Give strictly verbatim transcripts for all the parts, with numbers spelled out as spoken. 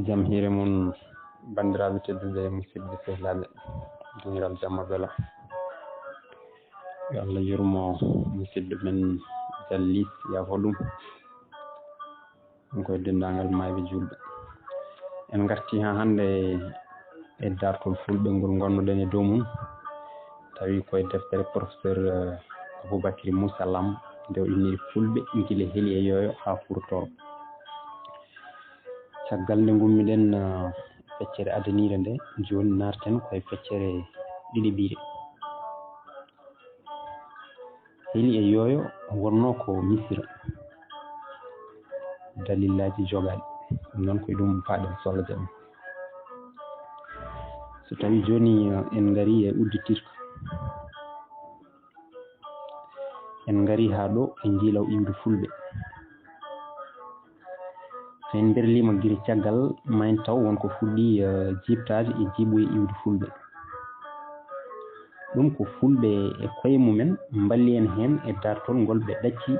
Jam hiire mon, banndiraaɓe tedduɓe, musidɓe sehilaaɓe, duŋiral jamma bela. Yo Allah yurmo musidɗo men Jallis, yaafo ɗum. Ɗum koye denndaangal maayɓe juulɓe. En ngartii haa hannde e daartol fulɓe ngol ngonnoɗen e dow mum. Tawi koye deftere professeur, eh, Aboubacry Moussa Lam, nde o inniri Fulɓe gila Heli e Yooyo haa Fuuta Tooro. Caggal nde ngummiɗen, eh, feccere adaniire nde, jooni naarten koye feccere ɗiɗaɓiire. Heli e Yooyo wonnoo ko Misira. Dalillaaji jogaaɗi. Ɗum noon ko e ɗum paaɗen, so Allah jaɓi. So tawii jooni, eh, en ngarii e udditirka, en ngarii haa ɗo e njiilaw iwdi Fulɓe. So en mberliima gila caggal, ma en taw won ko fuɗɗii, eh, jiiɓtaade e jiiɓoye iwdi Fulɓe. Ɗum ko Fulɓe e koye mumen mballi en heen e daartol ngol ɓe ɗacci,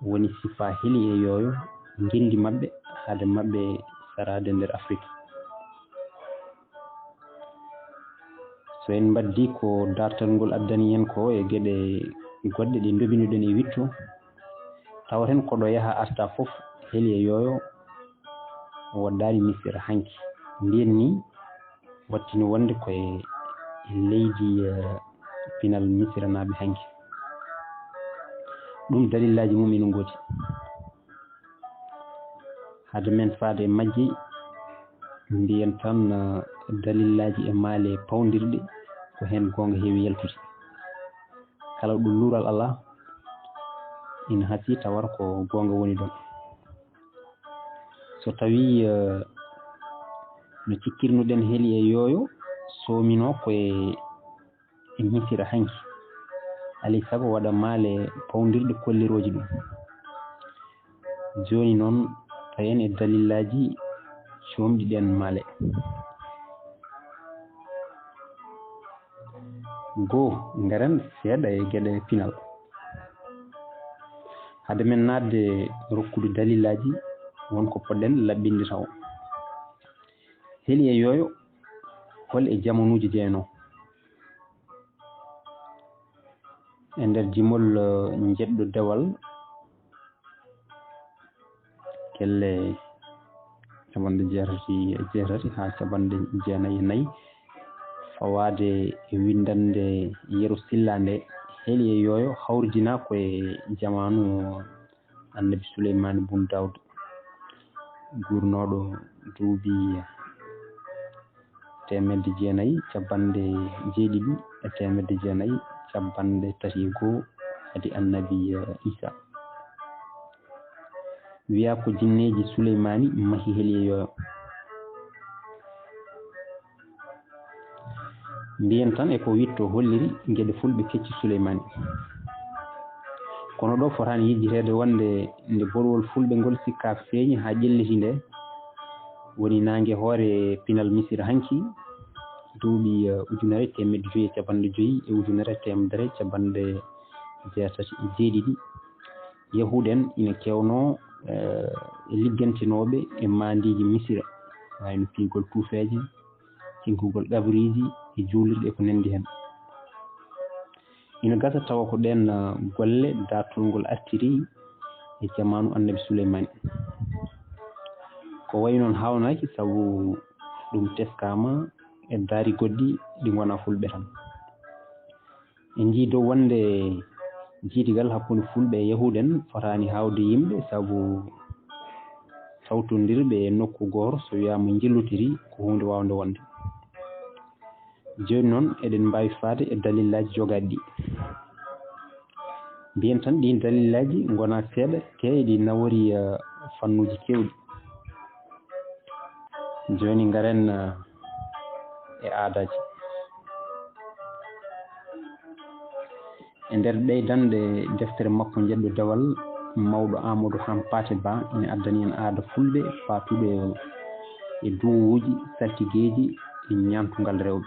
woni sifaa Heli e Yooyo, ngenndi maɓɓe, hade maɓɓe saraade nder Afrik. So en mbaddii ko daartol ngol addani en ko e geɗe goɗɗe ɗe ndobinuɗen e wiɗto, tawaten ko ɗo yaha arta fof, Heli e Yooyo woddaani Misira hanki. Mbiyen ni, wattini wonde ko e leydi, eh, pinal Misiranaaɓe hanki. Ɗum dalillaaji mum ina ngoodi. Hade men faade e majji, mbiyen tan, eh, dalillaaji e maale pawndirɗe ko heen goonga heewi yaltude. Kala ɗo luural alaa, ina hasii tawata ko goonga woni ɗoon. So tawii, eh, no cikkirnuɗen Heli e Yooyo soominoo ko e, e Misira hanki, alaa e sago waɗa maale pawndirɗe kollirooji ɗum. Jooni noon, tawen e dalillaaji coomɗi ɗeen maale. Goo, ngaren seeɗa e geɗe pinal. Hade men naatde rokkude dalillaaji, won ko poɗɗen laɓɓinde tawo. Heli e Yooyo, hol e jamanuuji jeyanoo? E nder jimol, eh, njeɗɗo dewal, kelle capanɗe jeetati e jeetati haa capanɗe jeenayi e nayi, fawaade e winndannde Yero Silla nde, Heli e Yooyo hawridinaa ko e jamaanu Annabi Suleymaani bun Daawuda, guurnooɗo duuɓi teemedde jeenayi, capanɗe jeeɗiɗi e teemedde jeenayi, capanɗe tati e goo, hade Annabi Iisaa. Wiyaa ko jinneeji Suleymaani mahi Heli e Yooyo. Mbiyen tan e ko wiɗto holliri geɗe fulɓe kecci Suleymaani. Kono ɗo fotaani yejjiteede wonde nde bolwol fulɓe ngol sikkaa ko feeñi haa ƴelliti nde, woni naange hoore pinal Misira hanki, duuɓi, eh, ujunere teemedde joyi e capanɗe joyi e ujunere teemedere capanɗe jeetati e jeeɗiɗi. Yahuud en ina keewnoo, eh, e liggantinooɓe e maandeeji Misira, wayno piygol tuufeeje, cinkugol qabriiji e juulirɗe e ko nanndi heen. Ina gasa tawa ko ɗeen, ah, golle daartol ngol artiri e jamaanu Annabi Suleymaani. Ko wayi noon haawnaaki, sabu ɗum teskaama e daari goɗɗi ɗi ngonaa fulɓe tan. En njii dow wonde jiidigal hakkunde fulɓe e yahuud en fotaani haawde yimɓe, sabu tawtondirɓe e nokku gooto, so wiyaama njillotiri, ko huunde waawnde wonde. Jooni noon, eɗen mbaawi faade e dalillaaji jogaaɗi ɗi. Mbiyen tan, ɗiin dalillaaji ngonaa seeɗa, tee eɗi nawori, eh, fannuuji keewɗi. Jooni ngaren, eh, e aadaaji. E nder ɓeydanɗe deftere makko njeɗɗo dewal, mawɗo Aamadu Hampaate Ba ina addani en aada fulɓe faatuɗo e duwowuuji, saltigeeji e ñaantungal rewɓe.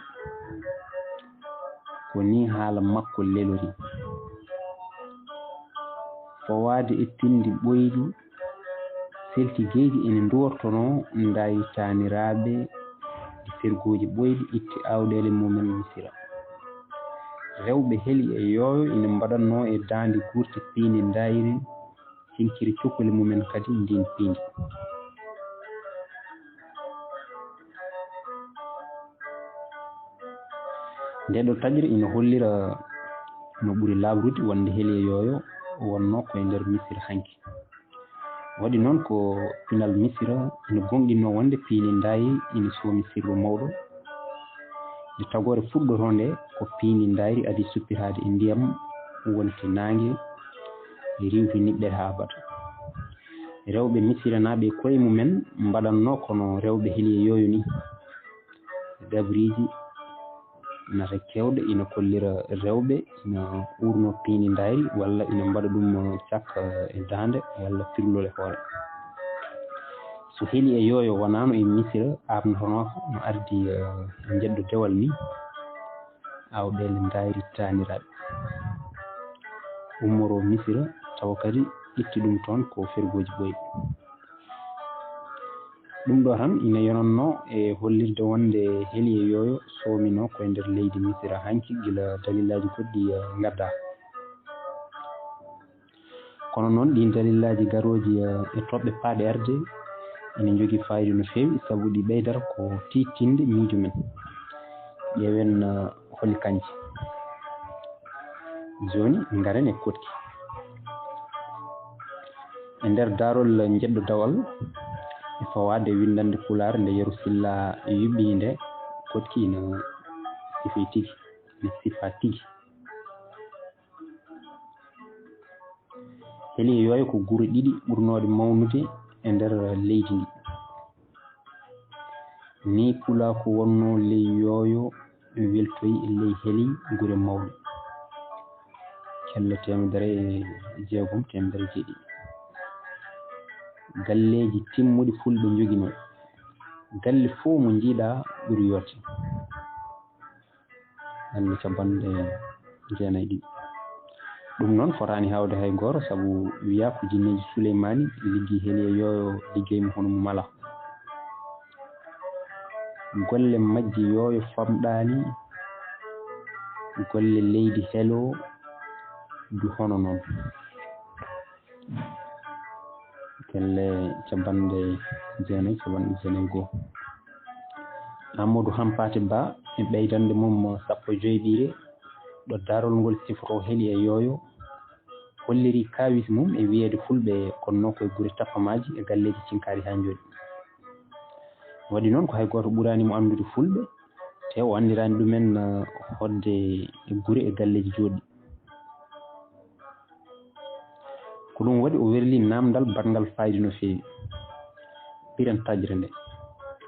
Ko nii haala makko lelori. Fawaade e pinndi ɓoyli, Seltigeeji ina nduwortonoo ndaayi taaniraaɓe e fergooji ɓooyɗi itti aawɗeele mumen Misira. Rewɓe heli e yooyo ina mbaɗatnoo e daande guurti piindi ndayri, cinkiri cokoli mumen kadi ndiin piindi. Ndee ɗoo taƴre ina hollira no ɓuri laaɓrude wonde heli e yooyo wonnoo ko e nder Misira hanki. Waɗi noon ko pinal Misira ina goongɗinnoo wonde piindi ndayri ina soomi sirlu mawɗo. Nde tagoore fuɗɗotoo nde ko piindi ndayri adii suppitaade e ndiyam wonti naange riiwti niɓɓere haa abada. Rewɓe Misiranaaɓe e koye mumen mbaɗatnoo ko no rewɓe heli e yooyo nii. Ɗabriiji nata keewɗe ina kollira rewɓe ina uurno piindi ndayri walla ina mbaɗa ɗum cakka e daande walla pirlol e hoore. So heli e yooyo wonaano e Misira aaɓnotonooka no ardi, eh, njeddo dewal nii, aawɗeele ndayri taaniraaɓe ummoroo Misira tawa kadi itti ɗum toon ko fergooji ɓooyɗi. Ɗum ɗoo tan ina yonannoo e hollirde wonde heli e yooyo soominoo ko e nder leydi Misira hanki gila dalillaaji goɗɗi, eh, ngaddaa. Kono noon ɗiin dalillaaji garooji, eh, e toɓɓe paaɗe arde ina njogii faayiida no feewi sabu ɗi ɓeydata ko tiiɗtinde miijo men. Ƴeewen, eh, holi kanji. Jooni ngaren e koɗki. E nder daarol njeddo dawal e fawaade winndannde pulaar nde Yero Silla yuɓɓini nde, koɗki ina sifii tigi, ina sifaa tigi. Heli e yooyo ko gure ɗiɗi ɓurnooɗe mawnude e nder leydi ndi. Nii pulaaku wonnoo ley yooyo weltoyi e ley heli gure mawɗe. Cella teemedere e jeegom, teemedere e jeeɗiɗi. Galleeji timmuɗi fulɓe njoginoo. Galle fof mo njiiɗaa ɓuri yooɗde. Galle capanɗe jeenayi ɗiɗi. Ɗum noon fotaani hawde hay gooto, sabu wiyaa ko jinneeji Suleymaani liggii heli e yooyo liggey mo hono mum alaa. Golle majji yooyo famɗaani, golle leydi helo du hono noon. Galle capanɗe jeenayi, capanɗe jeenayi e goo. Amadou Hampate Ba e ɓeydannde mum sappo e joy ɓiire, ɗo daarol ngol sifroo heli e yooyo, holliri kaawis mum e wiyeede fulɓe konnoo ko e gure tappamaaji e galleeji cinkaaɗi haa njooɗi. Waɗi noon ko hay gooto ɓuraani mo anndude fulɓe, te o anndiraani ɗumen, eh, hoɗde e gure e galleeji jooɗɗi. Ko ɗum waɗi o werlii naamndal baɗngal faayiida no feewi. Piren taƴre nde.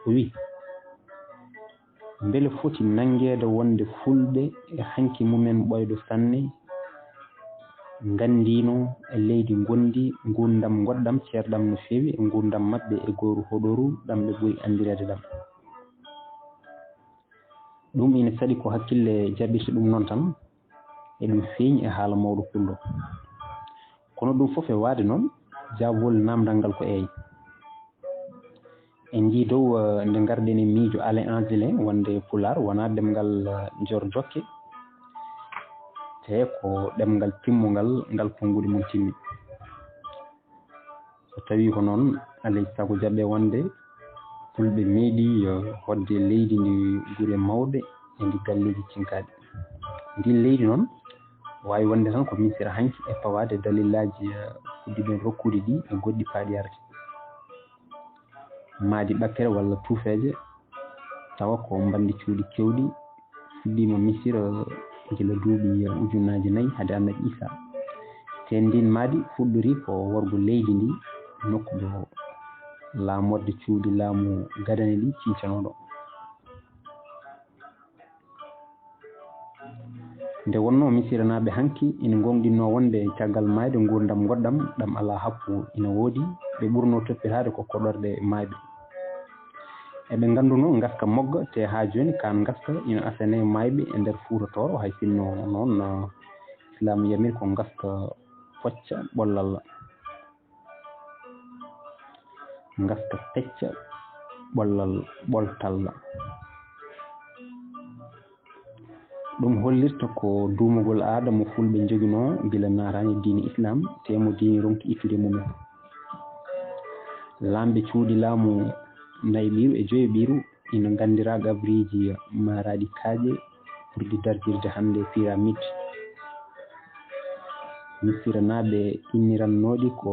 O wii, mbele foti nanngeede wonde fulɓe e hanki mumen ɓooyɗo sanne, nganndiino e leydi ngondi, nguurndam ngoɗɗam, ceerɗam no feewi e nguurndam maɓɓe e gooru hoɗoru ɗam ɓe ɓuri anndireede ɗam. Ɗum ina saɗi ko hakkille jaɓirta ɗum noon tan, eɗum feeñi e haala mawɗo pullo. Kono ɗum fof e waade noon, jaabowol naamndal ngal ko eey. En njii dow, eh, nde ngarɗen e miijo Alain Angilé wonde pulaar wonaa ɗemngal, eh, joor jokke, te ko ɗemngal timmungal ngal konnguɗi mum timmi. So tawii ko noon, alay sago jaɓee wonde fulɓe meeɗii, eh, hoɗde leydi ndi gure mawɗe e ndi galleeji cinkaaɗi. Ndiin leydi noon waawi wonde tan ko Misira hanki e fawaade dalillaaji, eh, puɗɗiɗen rokkude ɗi e goɗɗi paaɗi arde. Maadi ɓakkere walla tuufeeje, tawa ko mbanndi cuuɗi keewɗi, fuɗɗiima Misira gila duuɓi ujunnaaje nayi hade Annabi Iisaa. Te ndiin maadi fuɗɗorii ko worgo leydi ndi, nokku ɗo laamorde cuuɗi laamu gadane ɗi cincanoo ɗo. Nde wonnoo Misiranaaɓe hanki ina ngoongɗinnoo wonde caggal maayde nguurndam ngoɗɗam ɗam alaa happu ina woodi, ɓe ɓurnoo toppitaade ko koɗorɗe maayɓe. Eɓe nganndunoo ngaska mogga, te haa jooni kaan ngaska ina asanee maayɓe e nder Fuuta Tooro, hay sinno noon, eh, Islaam yamiri ko ngaska pocca ɓollalla. ngaska pecca ɓollal ɓoltalla. Ɗum hollirta ko duumugol aada mo Fulɓe njoginoo gila naataani e diine Islaam, tee mo diine ronki ittude e mumen. Laamɓe cuuɗi laamu nayiɓiru e joyoɓiru ina nganndiraa gabriiji maaraaɗi kaaƴe ɓurɗi darjirde hannde piramid. Misiranaaɓe innirannooɗi ko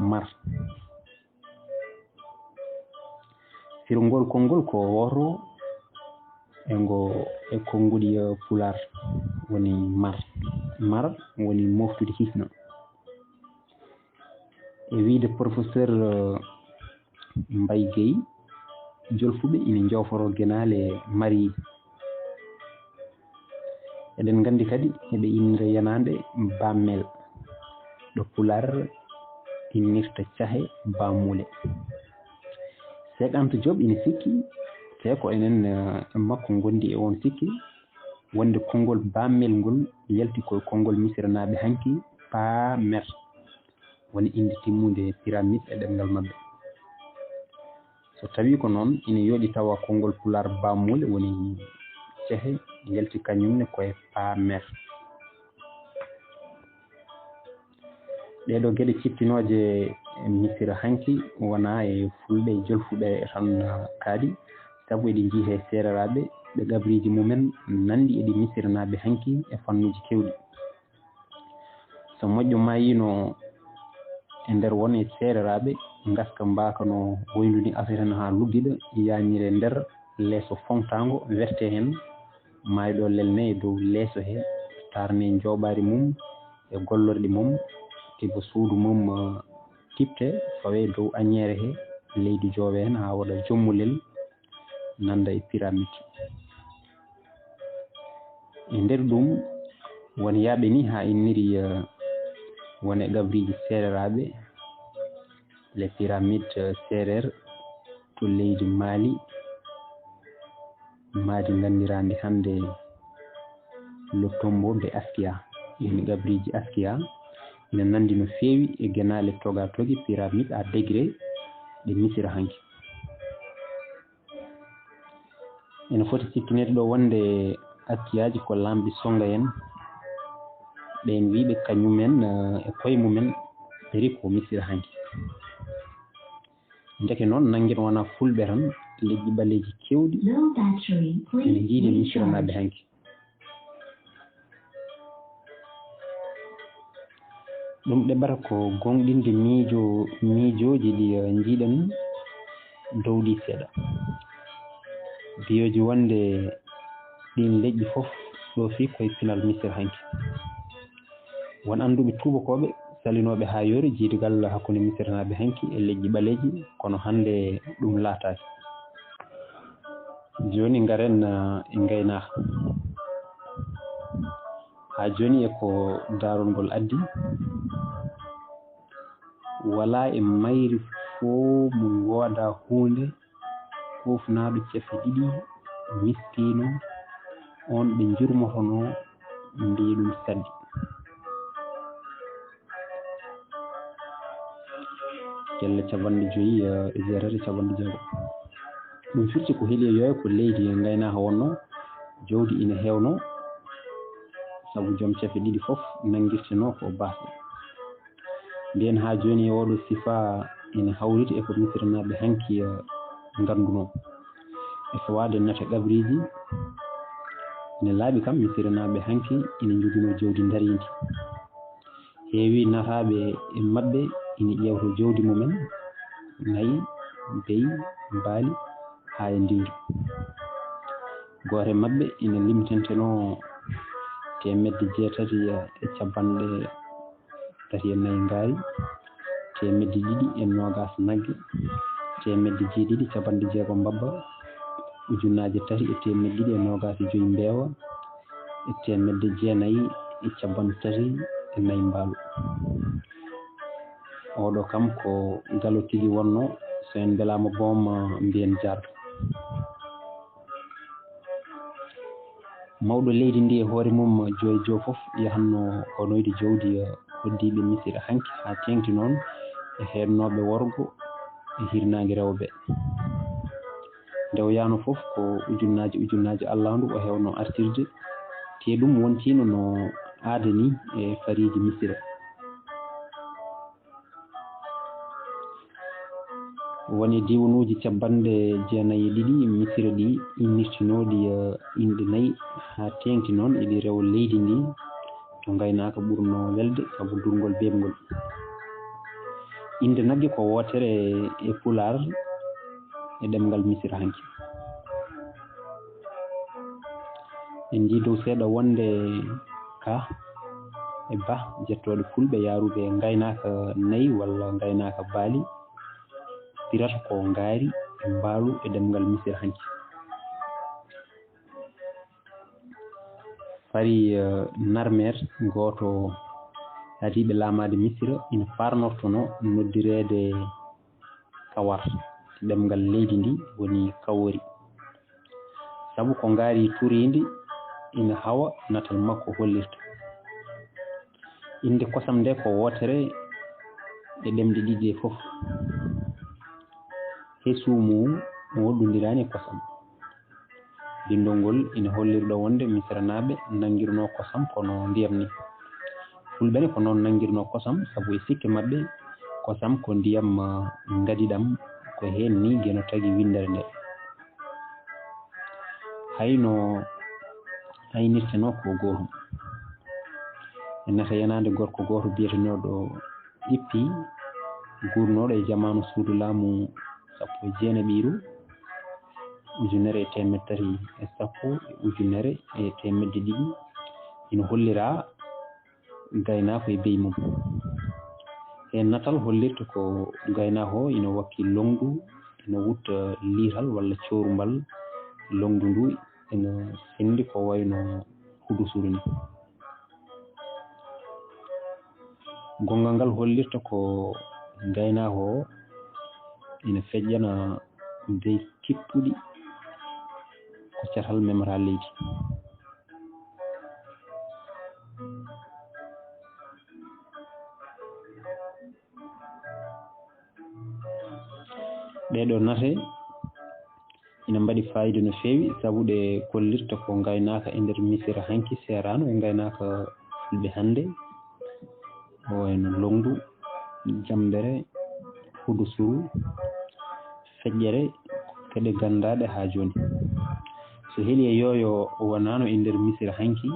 Mar. Firngol konngol ko wooto e ngo e konnguɗi, eh, Pulaar woni Mar. Mar woni moftude hisna. E wiyde professeur, eh, Mbaye Guèye, jolfuɓe ina njooforoo genaale Mari. Eɗen nganndi kadi eɓe innira yanaande Bammel, ɗo Pulaar innirta cahe Bammuule. Cheikh Anta Diop ina sikki, te ko enen, eh, e makko ngondi e oon sikki, wonde konngol Bammel ngol yalti ko e konngol Misiranaaɓe hanki, Paamer, woni innde timmunde piramid e ɗemngal maɓɓe. So tawii ko noon, ina yooɗi tawa konngol Pulaar Bammuule woni cehe, yalti kañum ne ko e Paamer. Ɗee ɗoo geɗe ciftinooje Misira hanki wonaa e Fulɓe e jolfuɓe tan kaaɗi, sabu eɗi njiyee e seereraaɓe ɓe gabriiji mumen nanndi e ɗi Misiranaaɓe hanki e fannuuji keewɗi. So moƴƴo maayiino e nder won e seereraaɓe, ngaska mbaaka no woyndu ni aseten haa luggiɗa, yañire nder leeso foŋtaango, werte heen, maayɗo lelne e dow leeso he, taarne njooɓaari mum e gollorɗi mum, tiba suudu mum, eh, tippte, fawe dow añeere he, leydi joowe heen haa waɗa jommulel, nannda e piramid. E nder ɗum, won yaaɓe ni haa inniri, eh, won e gabriiji seereraaɓe, les pyramides, eh, seereer to leydi Mali, maadi nganndiraandi hannde le tombeau de Askia. Ɗiin gabriiji Askia ina nanndi no feewi e genaale toga togi, pyramide à degré, ɗe Misira hanki. Ene foti sikkineede ɗo wonde Akkiyaaji ko laamɓe Songa'en ɓeen wiyɓe kañumen, eh, e koye mumen ɓe ri ko Misira hanki. Ndeke noon, nanngen wonaa Fulɓe tan, leƴƴi ɓaleeji keewɗi ene njiyde Misiranaaɓe hanki. Ɗum ɗeɓata ko gooŋɗinde miijo-, miijooji ɗi, eh, njiiɗen dow ɗi seeɗa. Biyooji wonde ɗiin leƴƴi fof ɗoofi koye pinal Misir hanki. Won annduɓe tuubakooɓe salinooɓe haa yoori jiidugal hakkunde Misiranaaɓe hanki e leƴƴi ɓaleeji, kono hannde ɗum laataaki. Jooni ngaren, eh, e ngaynaaka. Haa jooni e ko daarol ngol addi, walaa e mayri fof mo ngoodaa huunde kuufnaaɗo cefe ɗiɗi miskiino on ɓe njurmotonoo mbiye ɗum saddi. Kelle capanɗe joyi, eh, e jeetati e capanɗe jeego. Ɗum firti ko heeli e yoyo ko leydi e ngaynaaka wonno, jawdi ina heewno, sabu joom cefe ɗiɗi fof nanngirtenoo ko baasɗe. Ndeen haa jooni e oɗo sifa ina hawriti e ko Misiranaaɓe hanki, eh, nganndunoo. E fawaade nate gabriiji, ina laaɓi kam Misiranaaɓe hanki ina njoginoo jawdi ndariindi. Heewi nataaɓe e maɓɓe ina ƴeewto jawdi mumen, nayi, beyi, mbaali, haa e ndiwdi. Gooto e maɓɓe ina limtentenoo teemedde jeetati e capanɗe tati e nayi ngaari, teemedde ɗiɗi e noogaas nagge, teemedde jeeɗiɗi capanɗe jeego mbabba, ujunnaaje tati e teemedde ɗiɗi e noogaas e joyi mbeewa, e teemedde jeenayi e capanɗe tati e nayi mbaalu. Oɗo kam ko galo tigi wonno, so en mbelaama boom, mbiyen jaarto. Mawɗo leydi ndi e hoore mum, joy joy fof yahanno honoyde jawdi, eh, hoddiiɓe Misira hanki, haa teeŋti noon e heednooɓe worgo e hirnaange rewɓe. Nde o yahno fof ko ujunnaaji ujunnaaji allaandu o heewno artirde, te ɗum wontiino no aada ni e fariiji Misira. Woni diiwanuuji cappanɗe jeenayi e ɗiɗi Misira ɗi innirtinooɗi, eh, inɗe nayi haa teeŋti noon eɗi rewa leydi ndi to ngaynaaka ɓurno welde sabu durngol beeɓngol. Innde nagge ko wootere e Pulaar e ɗemngal Misira hanki. En njii dow seeɗa wonde ka e ba jettooɗe fulɓe yaaruɓe ngaynaaka nayi walla ngaynaaka baali, pirata ko ngaari e mbaalu e ɗemngal Misira hanki. Fari, eh, narmeer gooto hadiiɓe laamaade Misira ina faarnortono noddireede kawar, ɗemngal leydi ndi woni kawori. Sabu ko ngaari turiindi ina hawa natal makko hollirta. Innde kosam nde ko wootere e ɗemɗe ɗiɗi ɗe fof. Hesu mum woɗɗondiraani e kosam. Binndol ngol ina holliri ɗo wonde Misiranaaɓe nanngirno kosam kono ndiyam ni. Fulɓe ne ko noon nanngirno kosam, sabu e sikke maɓɓe, kosam ko ndiyam, ah, ngadiɗam, ko heen ni Geno tagi winndere nde. Hayno aynirtenoo ko gootum. E nata yenaande gorko gooto biyetenooɗo Ippi, guurnooɗo e jamaanu suudu laamu sappo e jeenaɓiiru, ujunere e teemedde tati e sappo e ujunere e teemedde ɗiɗi, ina holliraa gaynaako e beyi mum. Heen natal hollirta ko gaynaako o ina wakki longdu, ina wutta liital walla coorumbal longdu ndu, ina senndi ko wayno hudusuru ni. Gonngal ngal hollirta ko gaynaako o ina feƴƴana dey kippuɗi ko catal memra leydi. Ɗee ɗoo nate ina mbaɗi faayiida no feewi, sabu ɗe kollirta ko ngaynaaka e nder Misira hanki seeraano e ngaynaaka fulɓe hannde, ko wayno longdu, jammbere, hudusuru, feƴƴere, geɗe ganndaaɗe haa jooni. So heli e yooyo wonaano e nder Misira hanki,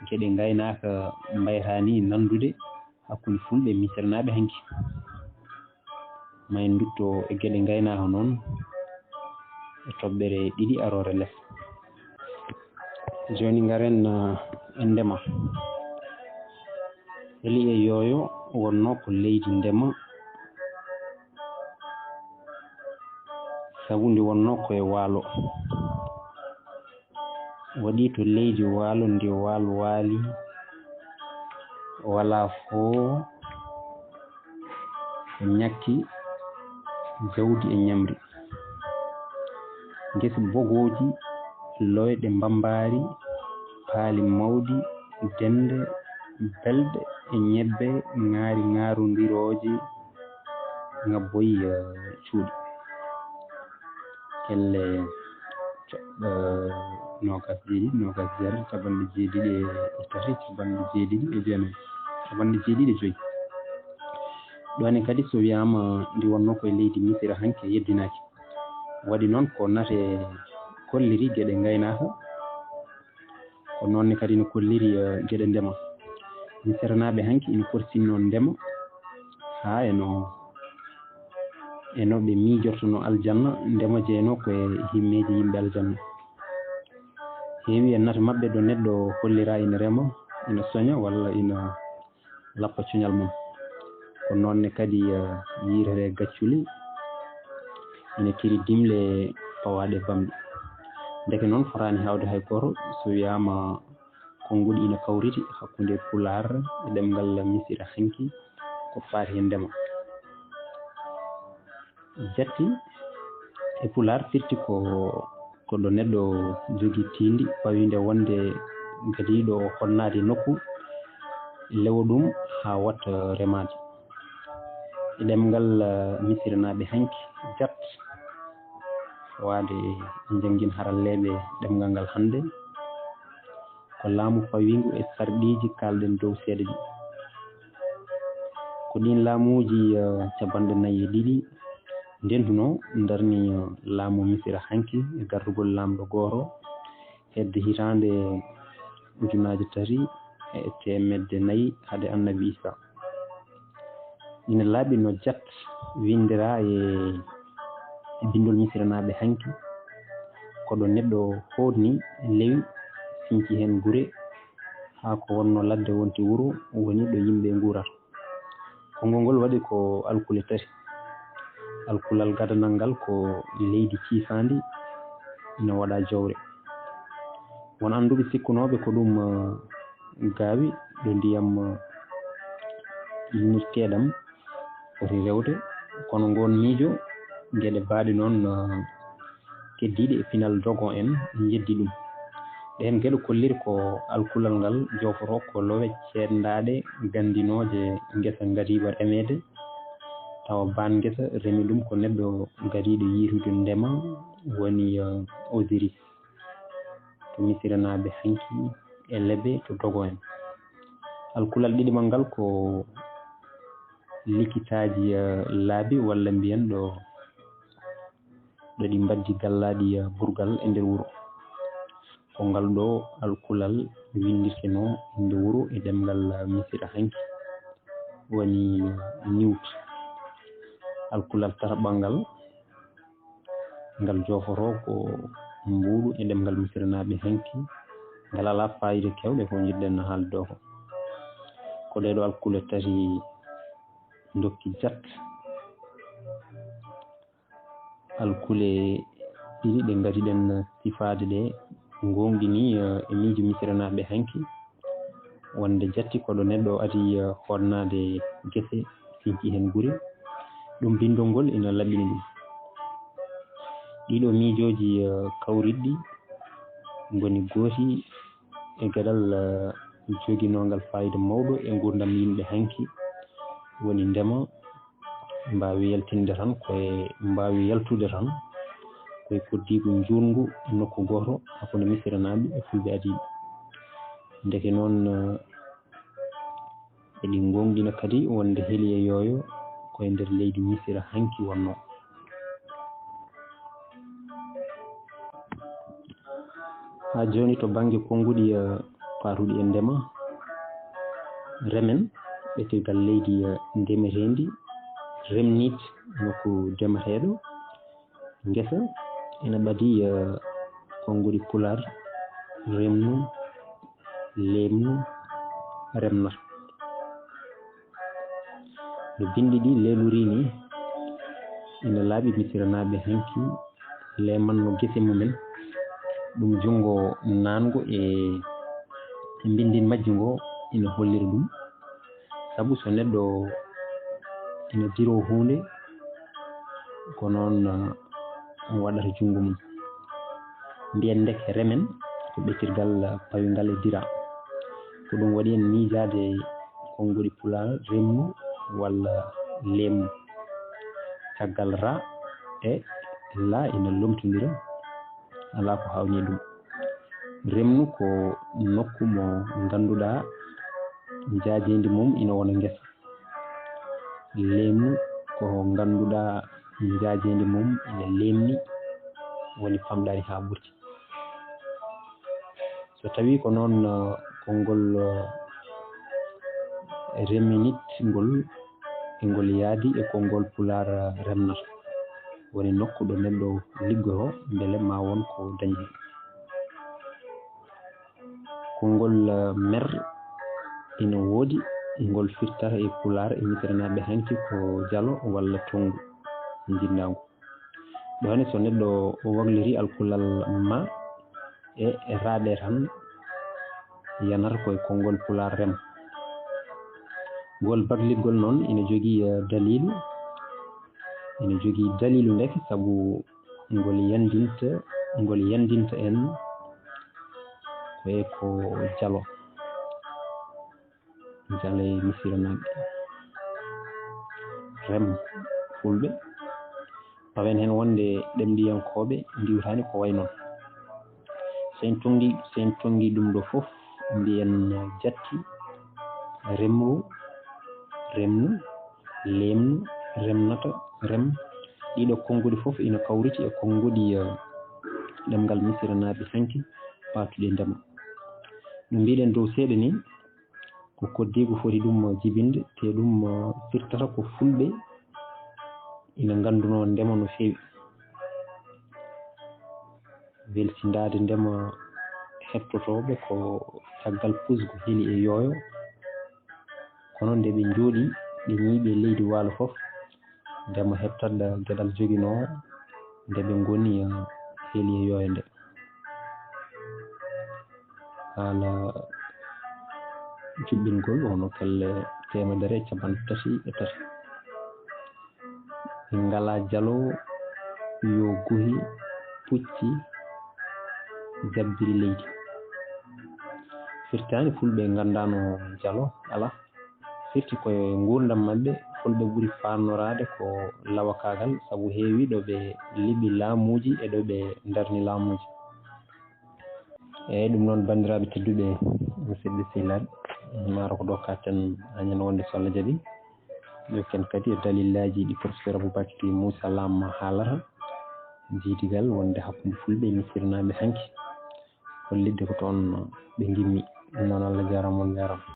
geɗe ngaynaaka mbayata ni nanndude hakkunde fulɓe e Misiranaaɓe hanki. Ma en ndutto e geɗe ngaynaaka noon e toɓɓere ɗiɗi aroore les. Jooni ngaren, ah, e ndema. Heli e yooyo wonno ko leydi ndema, sabu ndi wonno ko e waalo. Waɗi to leydi waalo ndi waalwaali, walaa foo ko ñakki jawdi e ñamri. Ngese bogooji, loyɗe mbambaari, paali mawɗi, dennde, belɗe e ñebbe, ŋaari ŋaarondirooje, ŋabboyi, eh, cuuɗi. Elle, eh, noogas e ɗiɗi, noogas e jeetati, capanɗe jeeɗiɗi e tati, capanɗe jeeɗiɗi e jeenayi, capanɗe jeeɗiɗi e joyi. Ɗo ne kadi so wiyaama ndi wonno ko e leydi Misira hanki yeddinaaki. Waɗi noon ko nate kolliri geɗe ngaynaaka, ko noon ne kadi no kolliri, eh, geɗe ndema. Misiranaaɓe hanki ina korsinno ndema haa e no, e no ɓe miijortonoo aljanna, ndema jeynoo ko e himmeeji yimɓe aljanna. Heewi e nate maɓɓe ɗo neɗɗo holliraa ina rema, ina soña walla ina lappa cuñal mum. Ko noon ne kadi, eh, yiitete gacculi, ina tiri dimle pawaaɗe bamɗi. Ndeke noon fotaani haawde hay gooto so wiyaama konnguɗi ina kawriti hakkunde Pulaar e ɗemngal Misira hanki ko faati e ndema. Jatti e Pulaar firti ko, ko ɗo neɗɗo jogii tiindi pawiinde wonde gadiiɗo o honnaade nokku, lewa ɗum haa waɗta remaade. E ɗemngal, eh, Misiranaaɓe hanki, jat waade e njanngin haralleeɓe ɗemngal ngal hannde. Ko laamu pawiingu e sarɗiiji kaalɗen dow seeɗa ɗi. Ko ɗiin laamuuji, eh, capanɗe nayi e ɗiɗi ndendunoo, ndarni, eh, laamu Misira hanki e gardugol laamɗo gooto hedde hitaande ujunaaji tati e teemedde nayi hade Annabi Iisaa. Ina laaɓi no jat winndiraa e, e binndol Misiranaaɓe hanki, ko ɗo neɗɗo hootni lewi, sinci heen gure, haa ko wonnoo ladde wonti wuro, woni ɗo yimɓe nguurata. Konngol ngol waɗi ko alkule tati. Alkulal gadanal ngal ko leydi ciifaandi, ina waɗa jowre. Won annduɓe sikkunooɓe ko ɗum, eh, gaawi ɗo ndiyam, eh, innirteeɗam foti rewde, kono ngoon miijo, geɗe baaɗe noon, eh, keddiiɗe e pinal dogo en njeddi ɗum. Ɗeen geɗe kolliri ko alkulal ngal joofotoo ko lowe ceendaaɗe ganndinooje ngesa ngariiwa remeede, tawa baan ngesa remi ɗum ko neɗɗo gariiɗo yiytude ndema, woni, eh, Osiris. To Misiranaaɓe hanki e Lebe to dogo en. Alkulal ɗiɗimal ngal ko likitaaji, eh, laabi walla mbiyen ɗo ɗo ɗi mbaddi gallaaɗi, eh, burgal e nder wuro. Ko ngal ɗo alkulal winndirtenoo innde wuro e ɗemngal, eh, Misira hanki, woni, eh, Niwt. Alkulal tataɓal ngal, ngal joofotoo ko mbuuɗu e ɗemngal Misiranaaɓe hanki, ngal alaa faayiida keewɗe ko njiɗ-ɗen haalde ɗoo ko. Ko ɗee ɗoo alkule tati ndokki jat. Alkule ɗiɗi ɗe ngari-ɗen sifaade ɗe, ngoonɗini, eh, e miijo Misiranaaɓe hanki, wonde jatti ko ɗo neɗɗo ari, eh, hootnaade gese, sinci heen gure. Ɗum binndol ngol ina laɓɓini ɗum. Ɗiɗo miijooji, eh, kawriɗɗi ngoni gooti e geɗal, eh, joginoongal faayiida mawɗo e nguurndam yimɓe hanki, woni ndema, mbaawi yaltinde tan, ko e mbaawi yaltude tan, ko e koddiigu njuutngu e nokku gooto hakkunde Misiranaaɓe e Fulɓe adiiɓe. Ndeke noon, eh, eɗi ngoongɗina kadi wonde heli e yooyo ko e nder leydi Misira hanki wonnoo. Haa jooni to bannge konnguɗi, eh, paatuɗi e ndema, remen, ɓetirgal leydi, eh, ndemeteendi, remnit, nokku ndemateeɗo, ngesa, ina ɓadii, eh, konnguɗi Pulaar, remnu, leemnu, remnat. No binndi ɗi leelori ni, ina laaɓi Misiranaaɓe hanki leemanno gese mumen. Ɗum junngo naatngo e, e binndin majji ngo ina hollira ɗum. Sabu so neɗɗo ina diroo huunde, ko noon, uh, waɗata junngo mum. Mbiyen ndeke remen ko ɓetirgal, uh, pawingal e dira. Ko ɗum waɗi en miijaade konnguɗi Pulaar remnu walla leemnu. Caggal ra e la ina lomtondira, alaa ko haawnii ɗum. Remnu ko nokku mo ngannduɗaa njaajeendi mum ina wona ngesa. Leemnu ko ngannduɗaa njaajeendi mum ina leemni, woni famɗaani haa ɓurti. So tawii ko noon, uh, konngol, uh, reminit ngol, e ngol yaadi e konngol Pulaar, uh, remnat, woni nokku ɗo neɗɗo liggotoo mbele ma won ko dañi. Konngol, uh, mer ina woodi, ngol firtata e Pulaar e Misiranaaɓe hanki ko jalo walla tonngu njinndaangu. Ɗoon so neɗɗo wakliri alkulal ma e, e raaɗe tan, yanata ko e konngol Pulaar rem. Ngol baklitgol noon ina jogii, eh, daliilu, ina jogii daliilu ndeke, sabu ngol yanndinta, ngol yanndinta en ko e ko jalo. Jalo e Misiranaaɓe. Rem Fulɓe. Tawen heen wonde ɗemɗiyankooɓe ndiwtaani ko wayi noon. So en tonngi, so en tonngi ɗum ɗo fof, mbiyen jatti, remru, remnu, leemnu, remnata, rem. Ɗiɗo konnguɗi fof ina kawriti e konnguɗi, eh, ɗemngal Misiranaaɓe hanki, paatuɗi e ndema. No mbiɗen dow seeɗa ni, ko koddiigu foti ɗum jibinde, te ɗum firtata ko fulɓe ina nganndunoo ndema no feewi. Welsindaade ndema hettotooɓe ko caggal pusgu heli e yooyo, kono nde ɓe njooɗi, ɓe ñiiɓi e leydi waalo fof, ndema hettat geɗal joginoo nde ɓe ngoni, eh, heli e yooyo nde. Haala juɓɓingol wonno kelle teemedere e capanɗe tati e tati. Ɓe ngalaa jalo, yo guhi, pucci, jabbiri leydi. Firtaani fulɓe nganndaano jalo, alaa. Firti ko e nguurndam maɓɓe, fulɓe ɓuri faannoraade ko lawakaagal, sabu heewi ɗo ɓe liɓi laamuuji e ɗo ɓe ndarni laamuuji. Eeyi, ɗum noon, banndiraaɓe tedduɓe, musidɓe sehilaaɓe, maaro ko ɗo kaaɗten añan wonde so Allah jaɓi. Njokken kadi e dalillaaji ɗi professeur Aboubacry Moussa Lam haalata, jiidigal wonde hakkunde fulɓe e misirnaaɓe hanki, hollitde ko toon ɓe ngimmi. Ɗum noon, Allah jaaraama, on njaaraama.